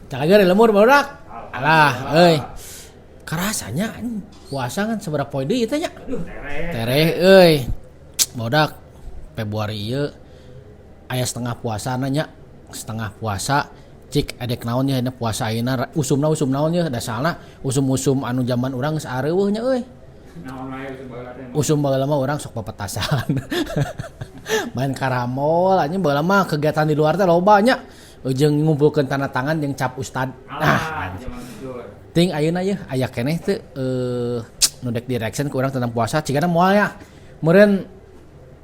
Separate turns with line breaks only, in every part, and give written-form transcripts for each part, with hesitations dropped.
Calager di lembur barudak. Alah, euy. Karasanya anjing puasa kan sabaraha poe deui teh nya. Tereh euy. Barudak Februari ieu aya setengah puasana nya. Setengah puasa cik edek naon nya puasa ayeuna usumna usum naon nya dasalna usum-usum anu zaman urang geus areuweuh nya euy. Usum baheula mah urang sok pepetasan. Main karambol anjing baheula mah kegiatan di luar teh loba nya. Jeung ngumpulkeun tanda tangan jeung cap ustad. Nah, ting ayeuna yeuh aya keneh teu nu dek direction ku urang tentang puasa cigana moal nya. Meureun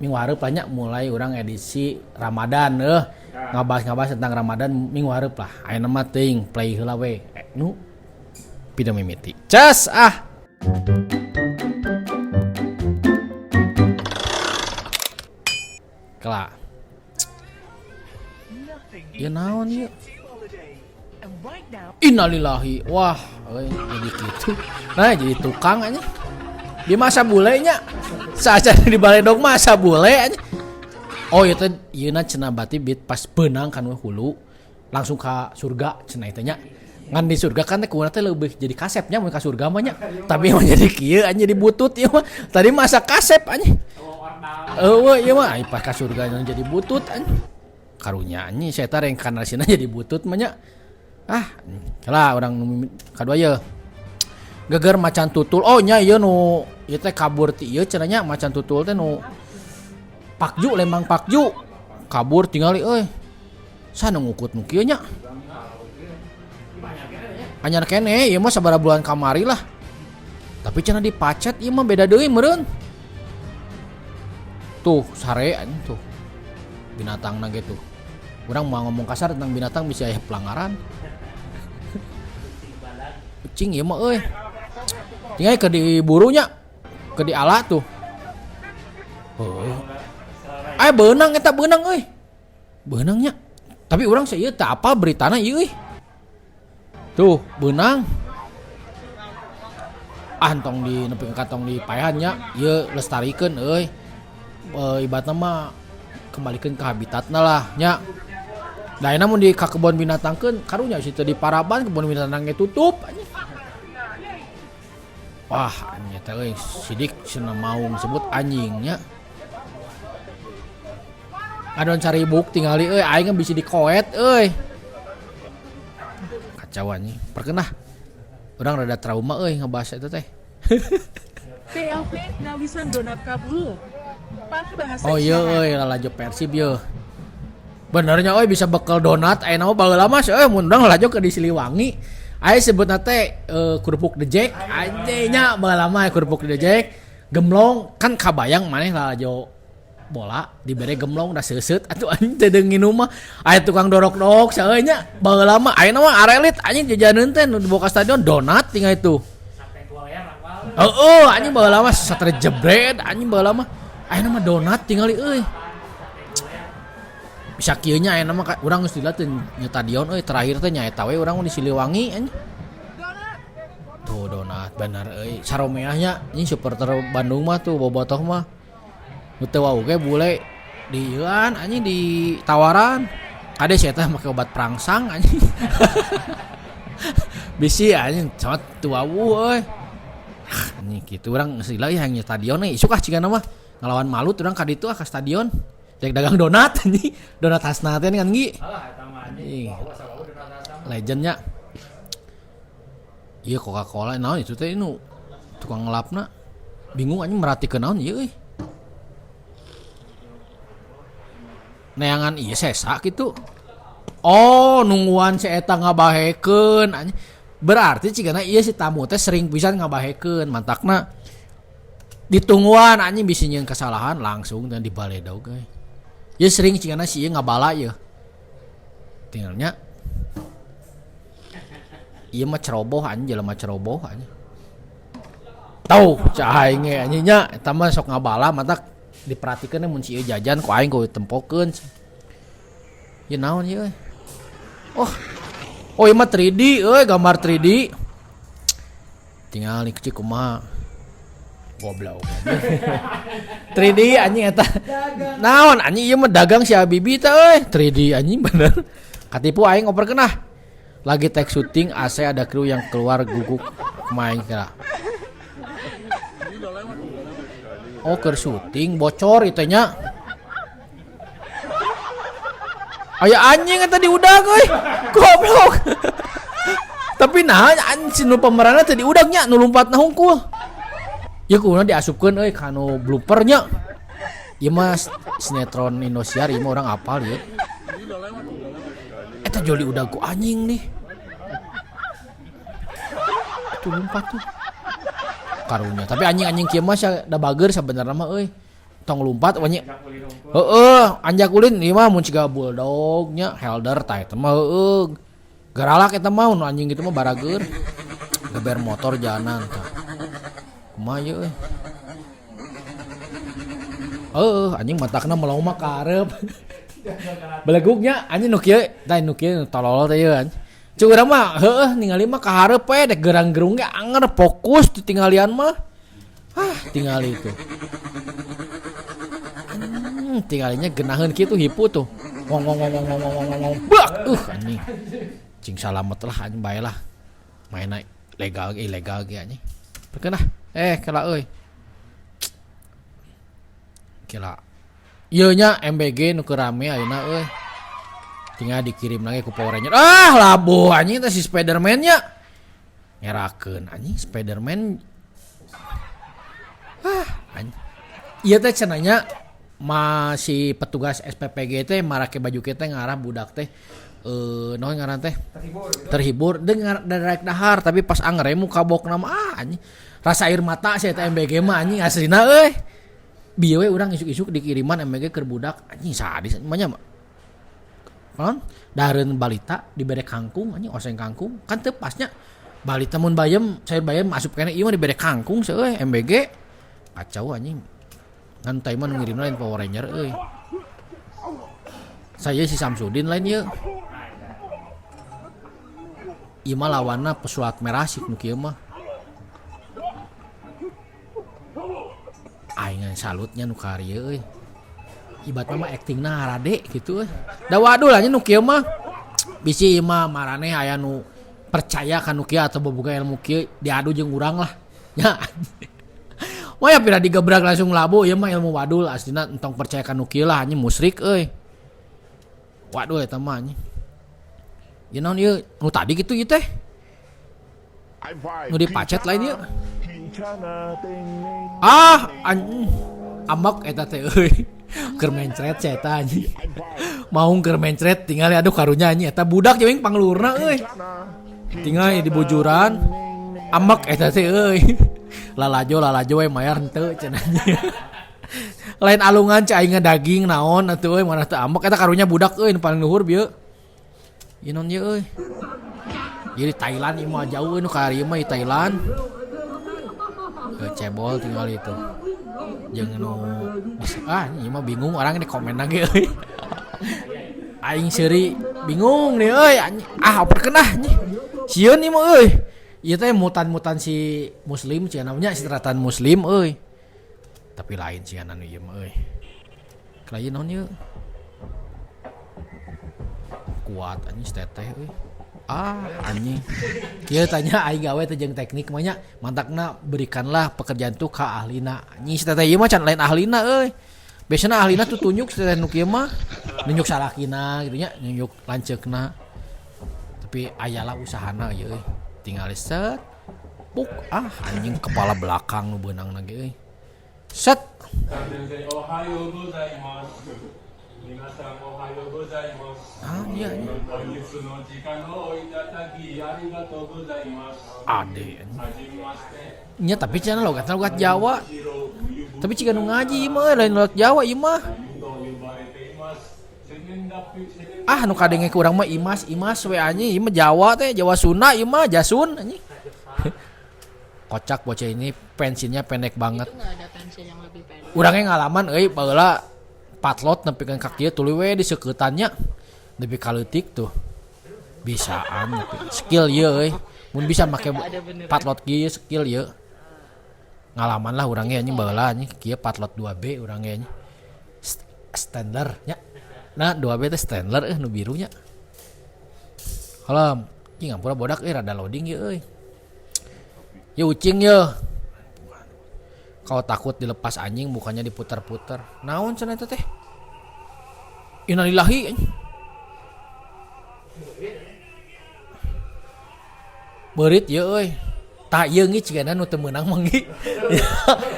minggu hareup lah nya mulai urang edisi Ramadan euh. Ngabahas-ngabahas tentang Ramadan minggu hareup lah. Ayeuna mah teuing play heula we nu video mimiti. Ces ah. Kela. Ieu naon ieu? Innalillahi. Wah, euy jadi kitu. Nah, jadi tukang anjing. Di masa bule nya. Saja di baledog masa bule anjing. Oh, ieu teh ieuna cenah berarti bit pas beunang kan hulu langsung ka surga cenah itu nya. Ngan di surga kan teh kumaha teh lebih jadi kasepnya mun ka surga mah nya. Tapi mah jadi kieu anjing jadi butut ieu mah. Tadi masa kasep anjing. Eueuh ieu mah ai pas ka surga jadi butut anjing. Karunya anjing saya teh reinkarnasina jadi butut mah nya. Ah, lah urang kadua ieu. Geger macan tutul. Oh nya ieu nu ieu teh kabur ti ieu cenah nya macan tutul teh nu Pakju Lembang Pakju. Kabur tingali euy. Sana ngukut nu kieu nya. Anyar keneh ieu mah sabaraha bulan kamari lah. Tapi cenah dipacet ieu mah beda deui meureun. Tuh sare anjing tuh. Binatangna ge tuh. Urang mau ngomong kasar tentang binatang bisa aya pelanggaran. Kucing ieu mah euy. Tinggal ke diburunya, ke diala tuh. Heuh. Aya beunang eta beunang euy. Beunangnya. Tapi urang sih ieu teu apal beritana ieu euy. Tuh, beunang. Ah tong di nepi ka tong di paehan nya, ieu lestarikeun euy. Ibaratna mah kembalikeun ke habitatna lah nya. Da ayeuna mun di ka kebon binatangkeun karunya situ di Paraban kebon binatang ge tutup anjing. Wah, anjing eta euy sidik cenah maung sebut anjingnya. Adon caribuk tingali euy aing mah bisi dikoet euy. Kacau anjing. Perkenah. Urang rada trauma euy ngebahas eta teh.
PLP ngawisan donat kabul. Bahasa
Oh iya euy lalajo Persib yeuh. Benernya euy bisa bekal donat ayeuna mah baheula mah euy mun urang lalajo ke di Siliwangi. Aya sebutna teh kerupuk The Jack anjing nya baheula mah kerupuk The Jack gemlong kan kabayang maneh lalajo bola dibere gemlong da seuseut atuh anjing teu deung nginum mah aya tukang dorok-dorok saeuy nya baheula mah ayeuna mah arelit anjing jajaneun teh nu dibawa ka stadion donat tinggal itu. Heeh anjing baheula mah sate jebret anjing baheula mah ayeuna mah donat tingali euy. Bisa kieu nya ayeuna mah urang geus dilihat teh stadion euy terakhir teh nyaeta we urang di Siliwangi anjing. Tuh donat bener euy saromeah nya anjing supporter Bandung mah tuh bobotoh mah. Nu teu wau ge bule di ieuan anjing ditawaran. Kade sia teh make obat perangsang anjing. Bisi anjing cot teu wau euy. Anjing kitu urang geus lila hayang stadion euy isuk ah cigana mah ngalawan Malut urang ka ditu ah ka stadion. Rek dagang donat anjing. Donat Hasna teh kan gi. Anjing. Legendnya. Ieu Coca-Cola naon itu teh nu tukang ngelapna. Bingung anjing meratikeun naon ieu euy. Neangan ieu sesa kitu. Oh, nungguan si eta ngabahekeun anjing. Berarti cigana ieu si tamu teh sering pisan ngabahekeun mantakna ditungguan anjing bisi nyieun kesalahan langsung dan dibaledog euy. Ieu sering cigana si ieu ngabala ieu. Tinggalnya ieu mah ceroboh anjing jelema ceroboh anjing. Tau cah aing ge anjing nya eta mah sok ngabala matak diperhatikeun mun si ieu jajan ku aing ku tempokeun. Ieu naon ieu euy? Oh. Oh ieu mah 3D euy, gambar 3D. Tinggal nih kecil kumaha. Goblok. 3D anjing eta. Naon anjing ieu mah dagang si Habibi teh euy. 3D anjing bener. Katipu aing operkeun ah. Lagi take syuting AC ada kru yang keluar guguk main kira. Oh, keur syuting bocor itu nya. Aya anjing eta diudag euy. Goblok. Tapi nah anjing nu pemeranna teh diudag nya nu lumpatna hungkul. Ya kumaha diasupkeun euy ka nu blooper nya. Ieu mah sinetron Indosiar ieu mah urang apal ieu. Eta jol diudag ku anjing nih. Tuh lompat tuh. Karunya. Tapi anjing-anjing kieu mah da bager sabenerna mah euy. Tong lompat we nya. Heeh, anjak ulin ieu mah mun siga bulldog nya, helder tah eta mah heueuh. Garalak eta mah nu anjing kitu mah barageur. Geber motor jalanan tah. Kumaha ieu euy. Heeh, anjing matakna melong mah ka hareup. Belegugnya anjing nu kieu, tah nu kieu tolol teh ieu anjing. Cuk urang mah heueuh ningali mah ka hareup we dek gerang-gerung ge anger fokus ditinggalian mah. Ah, tingali tuh. Tinggalinya genaheun kitu hipu tuh. Wong wong wong wong wong wong wong wong. Bak, anjing. Cing salamet lah anjing bae lah. Mainna legal ge ilegal ge anjing. Perkeun ah. Kela euy. Kela. Ieu nya MBG nu keur rame ayeuna euy. Tinggal dikirim lagi ku Power Ranger. Ah, labuh anjing teh si Spiderman nya. Ngerakeun anjing Spiderman. Ah, anjing. Ieu teh cenah nya masih petugas SPPG teh marake baju kieu teh ngarah budak teh naon ngaran teh? Terhibur. Terhibur dengar darek dahar tapi pas angere muka bokna mah ah anjing. Rasa air mata sih eta MBG mah anjing aslina euy. Bieu we urang isuk-isuk dikiriman MBG keur budak anjing sadis mah nya. Naon? Dahareun balita dibere kangkung anjing oseng kangkung kan teu pasnya balita mun bayem sayur bayem asup keneh ieu mah dibere kangkung seueuh MBG. Kacau anjing. Ngan teh mah nu ngirimna lain Power Ranger euy. Saya si Samsudin lain ieu. Ieu mah lawanna pesulap merah sih nu kieu mah. Aing salutnya nu ka ieu euy. Ibatna mah aktingna harade kitu euy. Da waduh lah nya nu kieu mah. Bisi ieu mah maraneh aya nu percaya ka nu kieu atau boboga ilmu kieu diadu jeung urang lah. Nya. Wah ya pira digebrak langsung labu ieu mah ilmu wadul aslina entong percaya ka nu kieu lah anjing musyrik euy. Waduh eta mah anjing. Ieu naon ieu nu tadi kitu ieu teh? Nu dipacet lain ieu. Ah anjing ambek eta teh euy. Keur mencret sia eta anjing. Maung keur mencret tingali aduh karunya anjing eta budak jeung panglurna euy. Tingali di bujuran ambek eta teh euy. Lalajo lalajo we mayar henteu cenah. Lain alungan cai aing daging naon atuh euy mana teu ambek eta karunya budak euy nu paling luhur bieu. Ieu naon ieu euy. Ieu di Thailand ieu mah jauh euy nu ka ieu mah di Thailand. Cebol tinggal itu. Jeung nu ah ieu mah bingung orang di komen lagi euy. Aing seuri bingung nih euy anjing. Ah operkeun ah anjing. Sieun ieu mah euy. Ieu teh mutan-mutan si muslim cenah namanya sitratan muslim euy. Tapi lain cenah nu ieu mah euy. Lain naon ieu? Kuat anjing si teteh euy. Ah anjing. Kieu tanya aing gawe teh jeung teknik mah nya. Mantakna berikanlah pekerjaan tuh ka ahlina. Anjing si teteh ieu mah can lain ahlina euy. Biasana ahlina tuh tunjuk si teteh nu kieu mah. Nunjuk salakina gitu nya, nunjuk lanceukna. Tapi ayalah usahana ieu euy. Tinggal set. Puk ah anjing kepala belakang nu beunang lagi euy. Set. Ah iya anjing. Ade anjing. Nya tapi cenah logatna logat Jawa. Tapi ciga nu ngaji ieu mah euy, lain logat Jawa ieu mah. Ah nu kadenge ku urang mah Imas, Imas we anjing, ieu mah Jawa teh, Jawa Sunda ieu mah Jasun anjing. Kocak bocah ini pensilnya pendek banget.
Itu nggak ada pensil yang lebih pendek.
Urangnya ngalaman euy baheula patlot nepikeun ka kieu tuluy we diseukeutan nya. Nepi ka leutik tuh. Bisaan nepi skill ieu euy. Mun bisa make patlot kieu skill ieu. Ngalaman lah urangnya anjing baheula anjing kieu patlot 2B urangnya anjing. Standar nya. Nah 2B teh Standler nu birunya. Halam. Ih ngampura bodak euy rada loading ieu euy. Ye ucing ye. Kau takut dilepas anjing bukannya diputar-putar. Naon cenah eta teh? Innalillahi anjing. Beurit ieu euy. Tah ieu ngi cigana nu teu meunang mah ngi.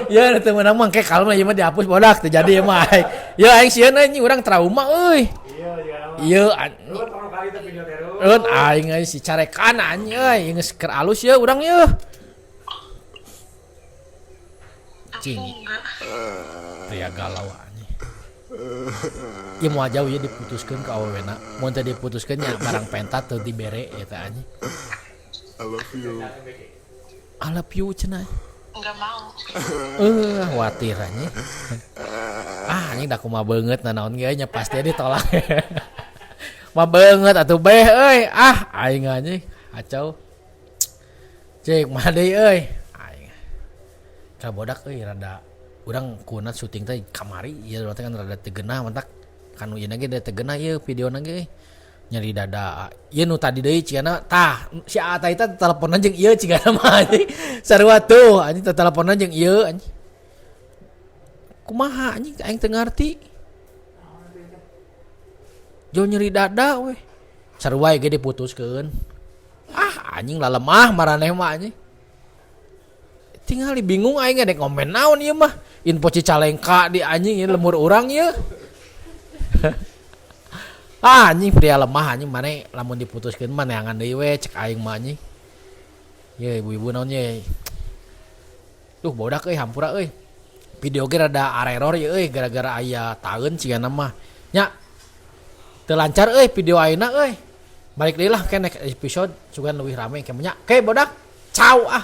Ieu nu teu meunang mah engke kalem ieu mah dihapus bodak teu jadi ieu mah aing. Ieu aing sieun anjing urang trauma euy. Ieu anjing. Eun aing euy si carekan anjing euy geus keur alus ieu urang ieu. Cing. Pria galau anjing. Ieu moal jauh ieu diputuskeun ku awewena. Mun teu diputuskeun nya barang penta teu dibere ieu teh anjing.
I love you.
I love you cenah.
Enggak mau.
Khawatir anjing. Ah anjing da kumaha beungeut nanaon ge nya pasti ditolak. Mah beungeut atuh beh euy. Ah aing anjing kacau. Cek mah deui euy. Aing. Ka bodak euy rada urang kuna syuting teh kamari ieu teh kan rada teu geunah mantak kanu ieu ge teu geunah ieu videona ge euy. Nyeri dada. Ieu nu tadi deui cigana tah si Aa tadi teh teleponan jeung ieu cigana mah anjing. Sarua tuh anjing teh teleponan jeung ieu anjing. Kumaha anjing aing teu ngarti. Jauh nyeri dada weh. Sarua ge diputuskeun. Ah anjing lalemah maraneh mah anjing. Tingali bingung aing dek komen naon ieu mah. Info Cicalengka di anjing ieu lemur urang ieu. Ah anjing pria lemah anjing mane lamun diputuskeun mah neangan deui we cek aing mah anjing. Ye ibu-ibu naon ye. Duh bodak euy hampura euy. Video ge rada areror ieu euy gara-gara aya taeun cigana mah. Nya teu lancar euy video ayeuna euy. Balik deui lah ke next episode sugan leuwih rame ke nya. Oke bodak. Ciao ah.